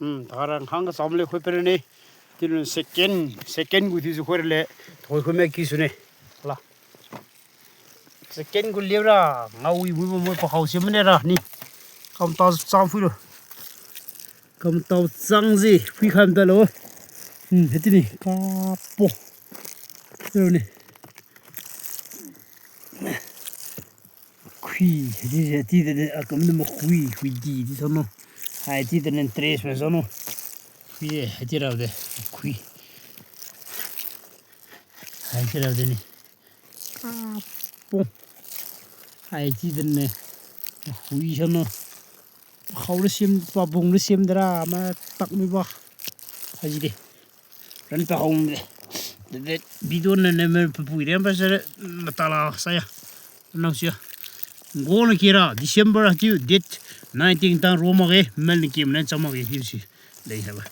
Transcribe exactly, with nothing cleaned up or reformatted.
Hmm, tara nkhang kacham le khoi pere ne. Tinu second, second gu thiujiu khoi rale. Thoi khoi me kisune. La. Second gu liura, ngawi mui mo mo pakhao si mane ra ni. Kamtao chang phuilo. Kamtao chang ji, phui kham talo. Hmm, heti ni, kapo. Tiro ni. Khui, heti, heti de, a, kam de ma khui, khui di, di sono. Hai, heti de ne tres me sono. Khui de, heti rao de, khui. Hai, heti rao de ni. Kapo. Hai, heti de ne. Khui sono. Khao le sim, pabung le sim dera, ma tak mi ba. Haji de. Ran pa hong de. De, de, video na ne me papui de, ba se, matala, saya. Nang sia. Ngona kira, December atiu, date nineteen tang ro makge, mel ni kim na cham makge, hiu si. Lei haba.